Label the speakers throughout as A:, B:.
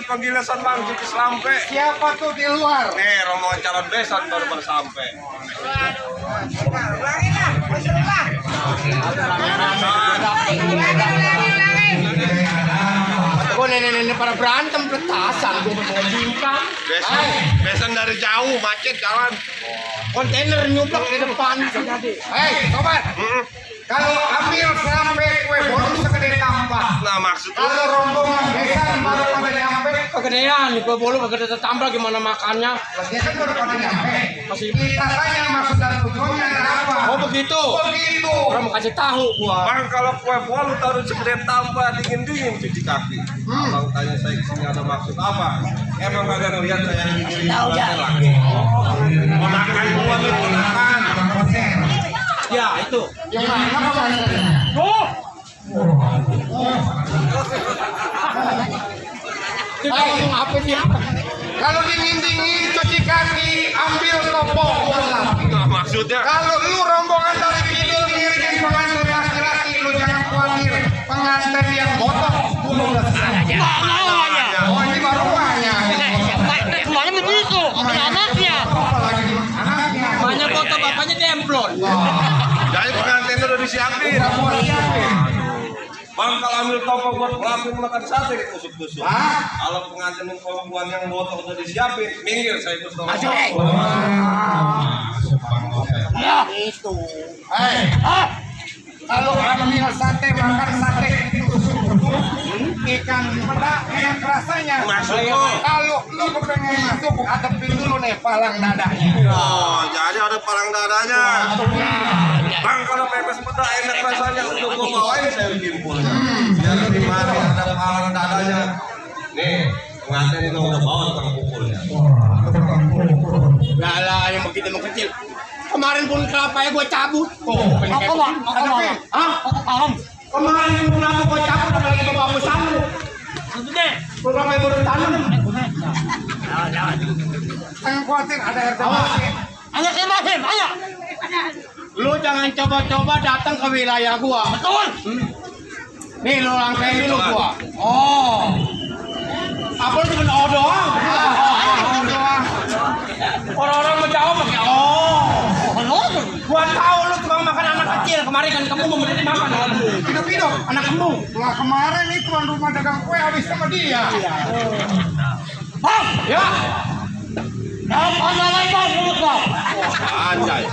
A: penggilasan Bang cuci sampai.
B: Siapa tuh di luar?
A: Nih rombongan calon besan baru sampai.
B: Oh nenek-nenek pada berantem petasan. Gue mau bingkang.
A: Besan dari jauh macet jalan.
B: Kontainer nyuplak di depan. Hei, sobat. Kalau ambil sampai kue bolu segede tambah.
A: Nah maksudnya
B: Kalau rombongan besan baru pada nyampe.
C: Kegedean, kue bolu kegede tambah gimana makannya?
B: Dia kan baru pada nyampe.
C: Masih.
B: Kita tanya maksud dan tujuannya apa?
C: Oh begitu.
B: Begitu.
C: Orang mau kasih tahu gua.
A: Bang kalau kue bolu taruh segede tambah dingin cuci kaki. Abang tanya saya kesini ada maksud apa? Emang kagak ngeliat saya yang begini lagi. Ponakan gua nih ponakan.
C: Ya itu.
B: Yang mana komandannya?
C: Oh. Kita ngomong apa dia?
B: Kalau dingin-dingin cuci kaki, ambil topo bola.
A: Nah maksudnya
B: Kalau lu rombongan dari kidul ngirimin pengantin laki-laki, lu jangan khawatir. Pengantin yang botok, gua udah selesai. Oh ini baruannya.
D: Semuanya begitu, anaknya.
B: Apalagi anaknya.
C: Banyak foto bapaknya demplon.
A: jadi pengantin udah disiapin.
B: Udah gua siapin.
A: Bang kalau ambil topo buat pelapin makan sate ditusuk-tusuk.
B: Hah?
A: Kalau pengantin perempuan yang botok udah disiapin, minggir saya ikut sama.
D: Ya, itu.
B: Hei, kalau ambil sate makan sate ditusuk ikan peda enak rasanya.
A: Masuk.
B: Kalau lu kepengen masuk, adepin dulu nih palang dadanya.
A: Oh, jadi ada palang dadanya. Bang kalau pepes peda enak rasanya untuk gua bawain saya bikin pun. Biar di mana ada palang dadanya. Nih, pengantin itu udah bawa tukang pukulnya.
C: Gak lah yang begitu mau kecil. Kemarin pun kelapanya gue cabut.
D: Apa bang?
C: Hah?
D: Paham?
C: Kemarin pun aku gue cabut apalagi bawa aku sambut.
D: Sudah.
C: Program yang baru tanam.
B: Jangan khawatir ada RT masih.
D: Ayo Ibrahim, ayo.
C: Lu jangan coba-coba datang ke wilayah gua.
D: Betul.
C: Nih lu langkain dulu gua. Oh. Apa lu cuma oh doang? Oh doang. Orang-orang mau jawab pakai oh. Gua tahu lu tukang makan anak kecil. Kemarin kan kamu mau beli makan.
B: Hidup-hidup.
C: Anak kamu.
B: Lah kemarin nih tuan rumah dagang kue habis sama dia.
D: Bang,
C: Ya.
D: apa lagi bang? Mulut bang.
A: Anjay.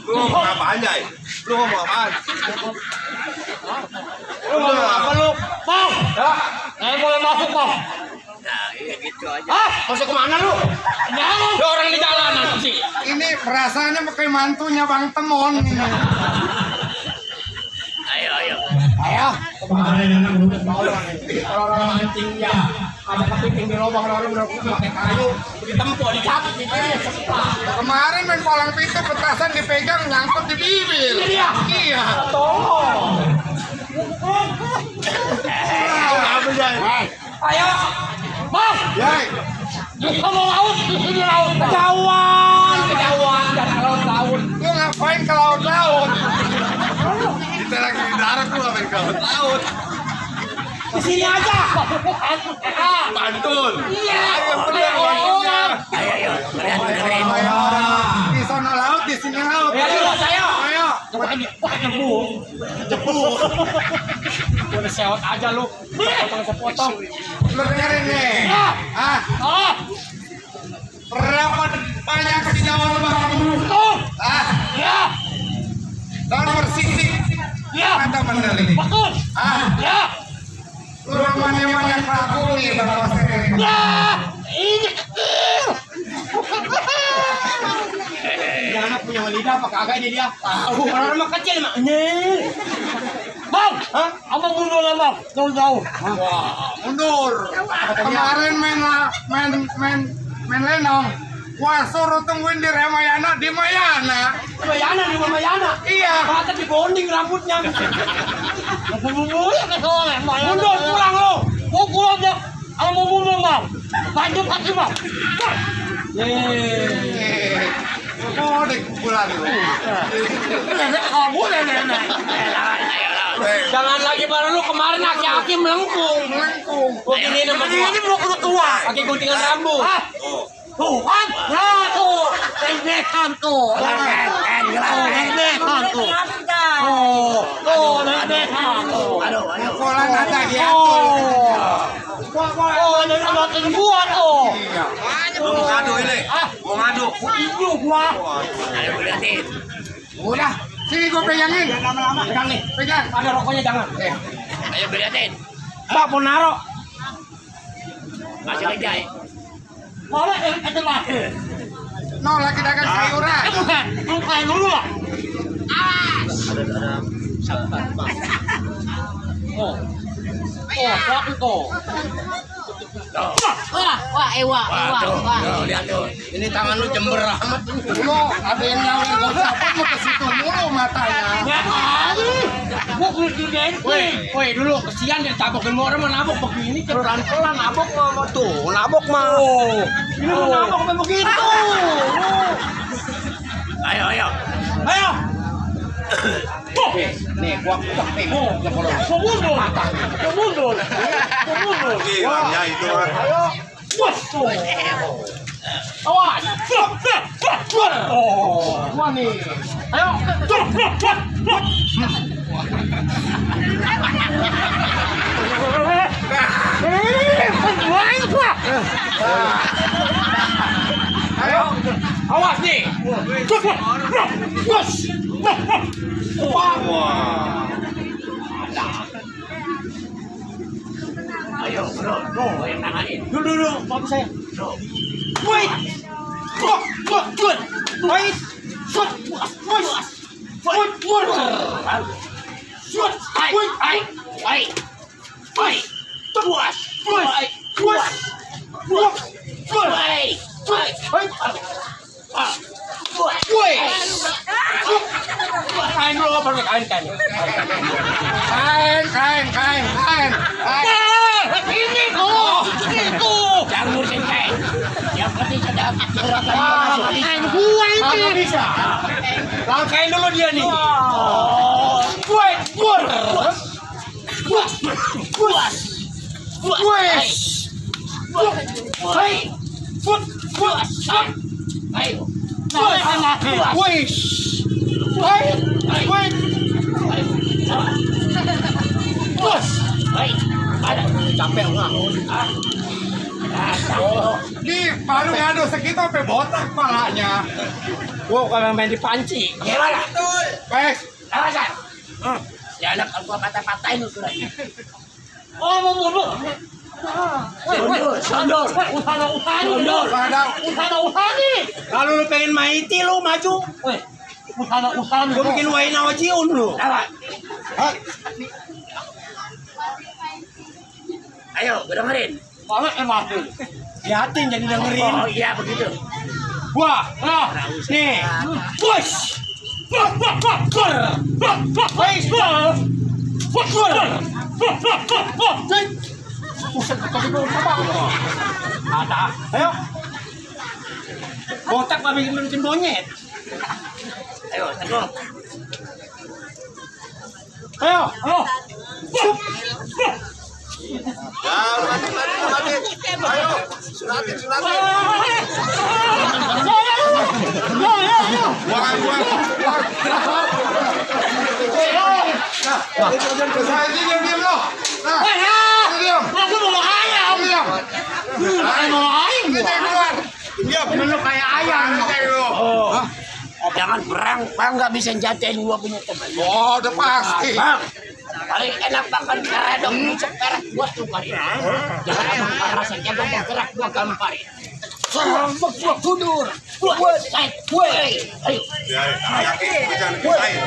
A: Lu ngomong apa anjay? Lu ngomong apaan?
C: Lu ngomong apa lu?
D: Bang,
C: Ya.
D: saya boleh masuk bang.
C: Ah, masuk kemana lu?
D: Jangan.
C: Ada orang di jalanan sih.
B: Ini perasaannya pakai mantunya Bang Temon.
C: Ayo. Kemarin anak udah tahu orang-orang mancing ya. Ada kepiting di lubang orang udah pakai kayu, ditempuk, dicabut,
B: Kemarin main palang pintu petasan dipegang nyangkut di bibir.
C: Iya.
B: Iya.
C: Tolong.
B: Apa jadi?
C: Ayo.
D: Bang,
B: Yai.
D: kita mau laut, di sini laut.
C: Kejauhan, dan laut-laut.
B: Lu ngapain ke laut-laut?
A: Kita lagi di darat lu ngapain ke laut?
C: Di sini aja.
A: Bantul.
D: Iya.
A: Ayo bener bantunya.
D: Ayo.
B: Di sana laut, di sini laut.
C: Ya terus ayo.
B: Ayo.
C: Pakai jebu. Udah sewot aja lu. Potong-potong.
B: Lu dengerin nih. Ah,
D: Ah,
B: berapa banyak sinyal Bang?
D: betul.
B: Ah,
D: Ya,
B: daun bersisik.
D: ya,
B: Kata Mandali.
D: betul.
B: Ah,
D: Ya,
B: lu rumahnya banyak lagu nih Bang Wasir.
D: ya, ini kecil.
C: Ini anak punya lidah apa kagak ini dia? Tahu. Orang mah kecil mah. Nih.
D: Bang, abang mundur lah bang, jauh-jauh.
C: Wah.
B: Mundur. Kemarin main lenong. Gua suruh tungguin di Ramayana di Mayana.
C: Mayana di Mayana.
B: Iya.
C: Kata di bonding rambutnya.
D: Bumbu ya ke soalnya.
C: Mundur pulang lo.
D: Mau pulang ya. Kalau mau mundur bang, bantu kaki bang.
B: Oh, dek bulan lu.
D: Nenek kamu nenek.
C: Jangan lagi Daripada lu kemarin aki-aki melengkung. Begini nama gua.
D: Ini mau ketua.
C: Pakai guntingan rambut.
D: Tuh kan? Nah tuh. Deg-degan tuh. Deg-degan tuh. Tuh, deg-degan tuh.
B: Aduh. Kolan ada ya.
D: Oh, ini nonton gua tuh.
A: Lu mau ngadu ini? Mau ngadu?
D: Itu gua.
B: Udah, sini gua pegangin.
C: Lama-lama pegang nih.
B: Pegang.
C: Ada rokoknya jangan.
D: Ayo beliatin.
C: Pak mau naro.
D: Masih aja. Boleh itu mah.
B: No, lagi dagang sayuran.
D: Bukan dulu lah. Oh, waktu tuh. Wah.
C: Lihat tuh. Ini tangan lu jember amat.
B: Lu ada yang nyawir gua apa mau ke situ mulu matanya.
D: Ya kali. Gua kudu
C: Woi, dulu kesian dia tabokin orang mah nabok begini pelan-pelan nabok mah tuh. Nabok mah. Ini mau nabok sampai begitu.
D: Ayo.
C: Nih, gua nih.
D: Mundur.
A: Gilanya itu kan.
C: Awas. Gua nih. Ayo. Ayo. Awas nih.
A: Wah.
D: Ayo, bro, yang tanganin.
C: Dulu, bapak saya. Wait. Good. Wait. Shoot. Kain dulu apa kain. Kain.
D: Ini tuh. Jangan ngurusin kain. Yang penting sedang
C: Kain gua ini. Bisa. Langkain dulu dia nih. Capek nggak?
B: Nih, baru ngadu segitu sampai botak kepalanya.
C: Gua kalau main di panci.
D: Gimana?
B: Baik.
D: Alasan. Ya anak gua patah-patahin lu sudah. Oh, mau mundur. Sondor. Usaha nih.
C: Kalau lu pengen maiti lu maju.
D: Usaha nih.
C: Gua bikin waina wajiun lu.
D: Ayo, gue dengerin. Kalau emang
C: Liatin jadi dengerin.
D: Oh iya begitu.
C: Gua, nih, push. Ada, ayo. Botak mah bikin monyet.
D: Ayo, teguh.
C: Ayo.
A: Sulatin. Ayo, sulatin.
B: Saya diam lo. Diam.
D: Aku mau ayam. Mau ayam.
B: Kita keluar.
A: Diam.
C: Lu kayak ayam.
D: Jangan perang nggak bisa jatuhin gua punya teman.
B: Oh, udah pasti.
D: Bang, paling enak makan keredok seperak gua tuh kali. Jangan abang rasa jago bergerak gua gamparin. Serembek gua kudur. Ayo.
A: Ya, yakin jangan dipisahin.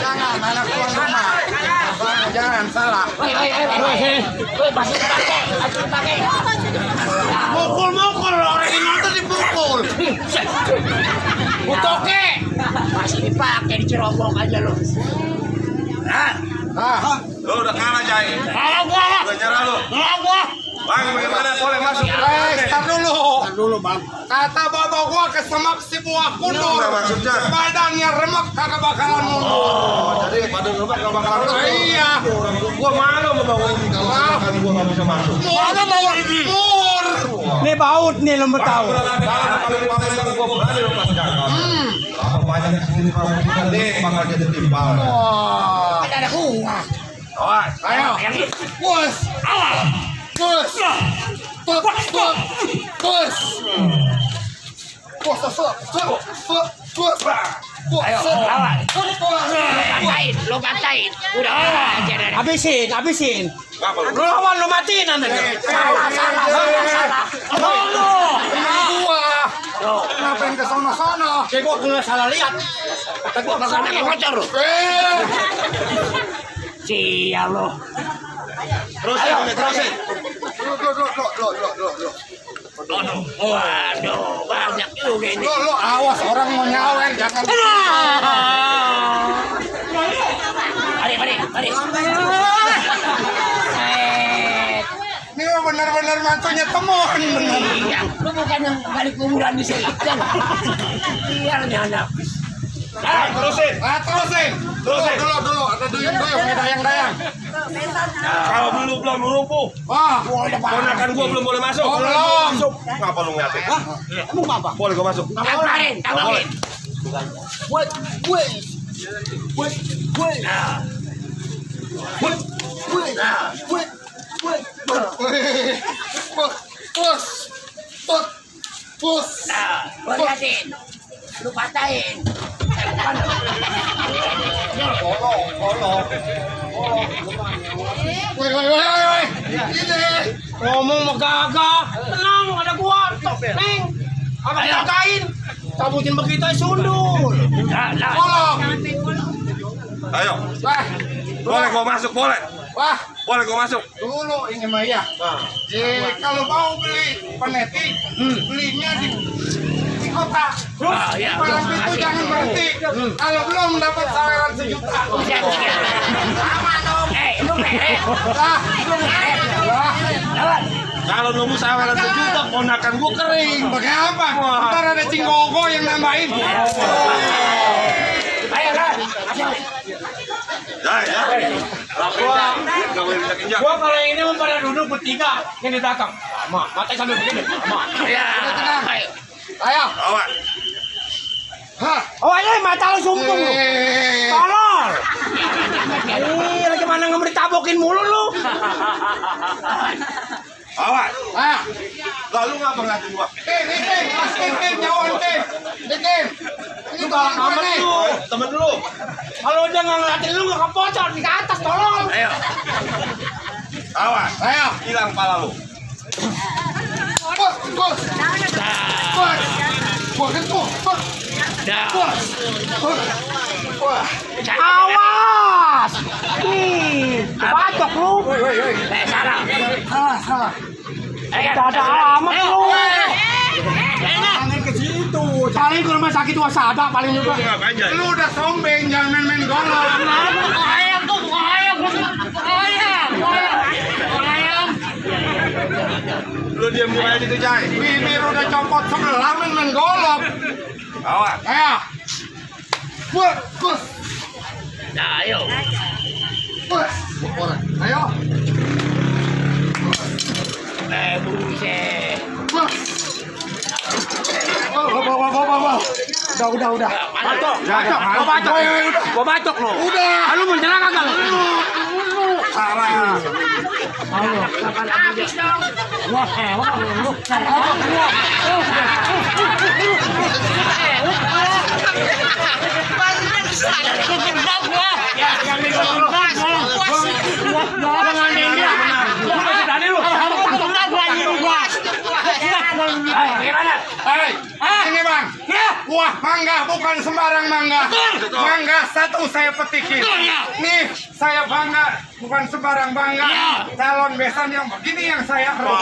B: Jangan, anak tuan rumah. Jangan salah.
D: Masih pakai.
C: Mukul orang ini nonton dipukul. Butoke.
D: Masih dipakai di cerobong aja lo. Nah,
A: Lo udah kalah, Jai.
D: Kalah gua.
A: Udah nyerah lo.
D: Kalah gua.
A: Bang, bagaimana boleh masuk?
B: Tar dulu bang. Kata bapak gua ke semak si buah kundur.
A: Gimana maksudnya?
B: Badannya remek kagak bakalan mundur.
A: Oh, jadi pada ngebak gak bakalan masuk.
B: Iya.
A: Gua malu membawa ini kalau kan gua gak bisa masuk.
B: Mana mau mur.
C: Nih baut nih lo tahu.
A: Paling gua berani lo pas jalan. Apa banyak di sini kalau kita nih bakal jadi timpal.
B: Wah.
D: Ada gua.
A: Awas.
B: Ayo. Bus. Bus. Bus.
D: Ayo, lawan. Lo katain. Udah aja dah.
C: Habisin.
A: Apa lu?
C: Lo lawan lo matiin nanti.
D: Salah.
B: Ngapain ke sono-sono?
C: Kayak gua kena salah lihat.
D: Kata gua bakal pakai motor lo. Sial lo.
A: Terusin.
D: Waduh, banyak juga ini.
B: Lo awas orang mau nyawer jangan.
D: Mari.
B: Ini mah benar-benar mantunya temuan benar.
D: Iya, lu bukan yang balik kuburan di sini. Iya, anak.
A: Terusin.
B: Terusin. Dulu. Ada duyung-duyung, ada dayang-dayang.
A: Kalau belum lumpuh.
B: Wah,
A: Ponakan gua belum boleh masuk.
B: Oh, belum.
A: Masuk. Ngapa lu ngeliatin?
C: Kamu apa?
A: Boleh gua masuk.
D: Tawarin.
B: Bus.
D: Nah, gua liatin. Lu patahin.
B: Woi. Ini.
C: Ngomong mah kagak. Tenang, ada gua. Neng. Apa jagain? Cabutin begitu sundul.
B: Kolong.
A: Ayo.
B: Wah.
A: Boleh gua masuk, boleh.
B: Wah.
A: Boleh gua masuk.
B: Dulu ini mah ya. Kalau mau beli peneti, belinya di kota.
D: Iya.
B: Malam itu jangan berhenti. Kalau belum dapat saweran sejuta.
D: Sama dong. Lu merek. Lawan.
A: Kalau nunggu saweran sejuta, ponakan gua kering.
B: Pakai apa? Ntar ada cinggogo yang nambahin.
D: Ayo, lawan.
A: Ya. Gua nggak boleh bisa kinjak.
C: Gua kalau yang ini mau pada duduk bertiga yang di belakang. Mata sambil begini.
D: Ya. Ayo.
B: Ayo.
A: Awas.
B: Hah.
C: Oh ini mata lu sumpung lu. Tolol. Ini lagi mana nggak ditabokin mulu lu.
A: Awas.
B: Ah.
A: Lalu ngapa ngeliatin gua?
B: Tin, nyawan tin. Ini tolong
C: Amat
B: nih.
C: lu.
A: Temen dulu.
C: Kalau dia nggak ngeliatin lu nggak kepocor di atas tolong.
D: Ayo.
A: Awas.
B: Ayo.
A: Hilang pala lu.
B: Bus.
C: Awas. Nih, bacok lu.
D: Salah.
B: Salah.
D: Ayo.
C: Ada amat lu. Jangan ke situ. Paling ke rumah sakit wasada paling juga.
A: Ngapain aja?
B: Lu udah sombeng, jangan main golok.
A: Lu diam aja di Jai.
B: Bibir udah copot sebelah main golok.
A: Awas.
B: Ayo. Bus.
D: Nah, ayo.
B: Bus. Ayo.
D: Buset.
B: Bus. Udah.
C: Gua bacok lu.
B: Udah.
C: Lu mau nyerang kagak lu?
B: Salah.
D: Habis dong.
C: Wah, hebat lu.
D: Gimana?
B: Ini bang. Wah, mangga bukan sembarang mangga. Mangga satu saya petikin. Nih, saya bangga bukan sembarang bangga. Calon besan yang begini yang saya harus.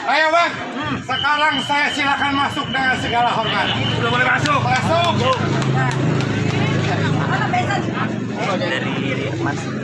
B: Ayo bang, sekarang saya silakan masuk dengan segala hormat.
A: Udah boleh masuk.
B: Masuk.
D: Mas.